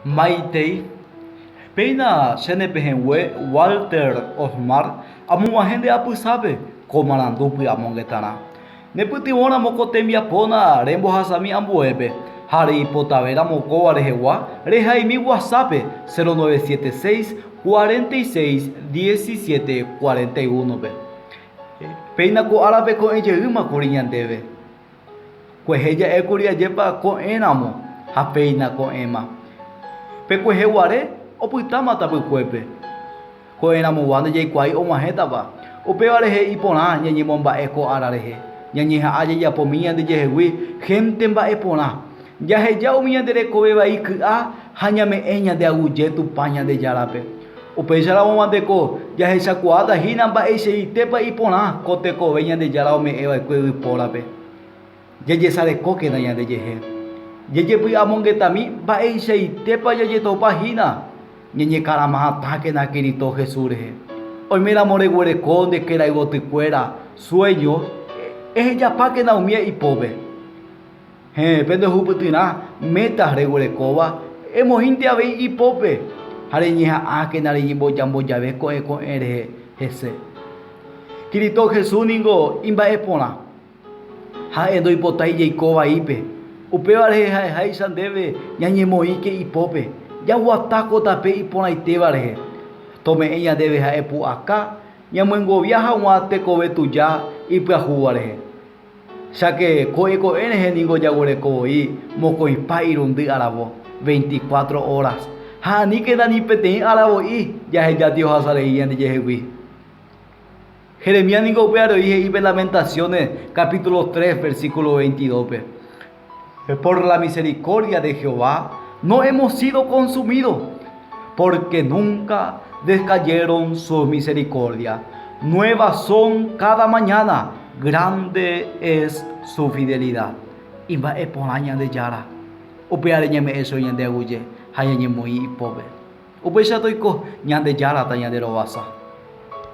Maitei, péina che ne pehẽngue Walter Osmar amog̃uahẽ nde apysápe ko marandu py'amongetarã. Nepytyvõramo ko tembiapóna rembohasami ambuépe ha reipotavéramo kóva rehegua rehaimi WhatsApp-pe 0976 46 17 41-pe. Péina ko árape ko'ẽ jeýma kuri ñandéve. Kuehe ja'ékuri ajépa ko'ẽramo ha péina ko'ẽma. Pe kuehe guare opytáma tapykuépe. Ko'ẽramogua ndajaikuaái og̃uahẽtapa. Upéva rehe iporã ñañemomba'e ko ára rehe. Ñañeha'ã jajapomi ñandejehegui hénte mba'e porã. Jaheja umi ñande rekove vai ky'a ha ñame'ẽ ñande aguyje Tupã Ñandejárape. Upéicharamo mante ko jahechakuaáta hína mba'eichaitépa iporã ko tekove Ñandejára ome'ẽ va'ekue yvypórape. Jajesarekókena ñandejehe. Jajepy'amongetami mba'eichaitépa jajetopa hína. Ñañekarama hatãkena Kirito Jesús rehe. Oiméramo reguereko nde kerayvotykuéra, sueños, ehejapákena umía ipópe. Héẽ, pe ndehupytyrã métas reguerekóva, emoĩnte avei ipópe ha reñeha'ãkena reñembojambojave ko'ẽ ko'ẽ rehe hese. Kirito Jesús ningo imba'eporã. Ha'e ndoipotái jaiko vaípe. Upéva rehe ha'eháicha ndéve ñañemoĩke ipópe, jaguata ko tape iporãitéva rehe. Tome'ẽ ñandéve ha'e pu'aka ñamyengovia haguã tekove tuja ipyahúva rehe. Cháke ko'ẽ ko'ẽ rehe ningo jaguereko voi mokõipa irundy aravo, veinticuatro horas, ha aníkena ni peteĩ aravo'i jahejáti ohasa rei ñandejehegui. Jeremías ningo upe aroi he'i pe Lamentaciones capítulo 3 versículo 22-pe, Por la misericordia de Jehová no hemos sido consumidos, porque nunca descayeron sus misericordias. Nuevas son cada mañana, grande es su fidelidad. Imba'e porã Ñandejára, upévare ñame'ẽ chupe ñande aguyje ha ñañemoĩ ipópe. Upéicha toiko Ñandejára tañanderovasa.